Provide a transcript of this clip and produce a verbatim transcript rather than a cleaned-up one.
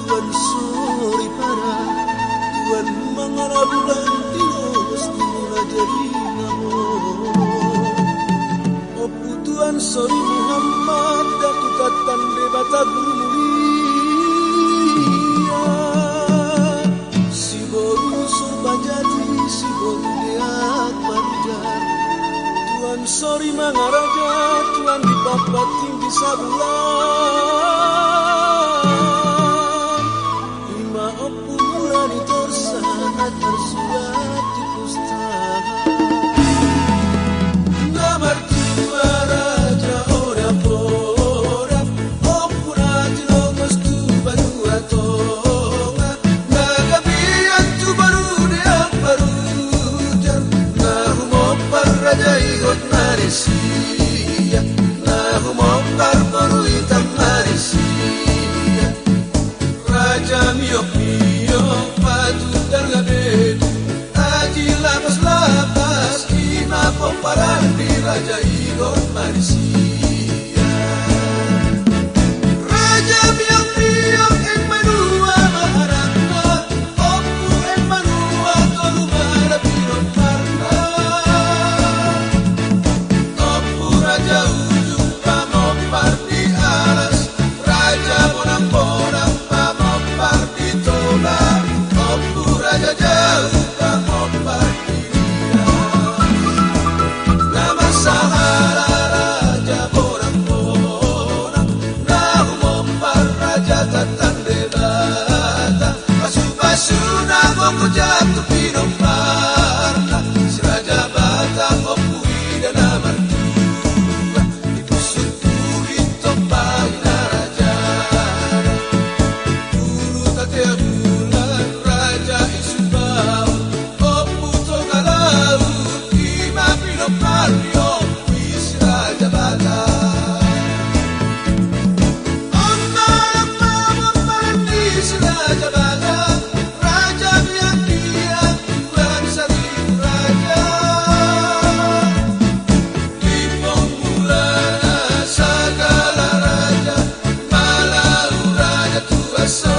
Tuan soripada, Tuan mangalap bulan, tilos tu mula jadi namo. Ompu Tuan Sori Muhammad, Datu Tantan Debata Guru Mulia. Siboru Surbanjati, Siboru Deak Banjar. Tuan Sori Mangaraja, Tuan di Papat Tinggi Sabulan. Ima ompu mula ni torsa na tarsurat di pustaka. Na martua Raja Odapodap, ompu na tinongos tu banua tonga, na gabe tu boru Deak Barujar, na humompar Raja Ihot Marisia, na humompar boru Itang Marisia. Raja miok-miok, patut dan labe, aji lapas-lapas, ima pomparan ni Raja Ihot Marisia. Raja miok-miok, Emmanuel Maharata, ompu Emmanuel tolu mada pinomparna. Ompu Raja Ujung, pamompar di alas, Raja Bonang-bonang, pamompar di Toba, Ompu Raja Jau, pamompar di Riau. Na marsahala Raja Bonang-bonang, na humompar Raja Tantan Debata, pasu-pasu na gogo jatu pinomparna, si Raja Batak, Ompu Ida na martua. Di Pusuk Buhit Tompahina Raja, Guru Tatea Bulan, Raja Isumbaon, Ompu Toga Laut, ima pinompar ni ompu i si Raja Batak. On ma, on ma pomparan ni si Raja Batak, Raja Biakbiak, Tuan Saribu Raja. Limbong Mulana Sagala Raja, Malau Raja Tuan Sori.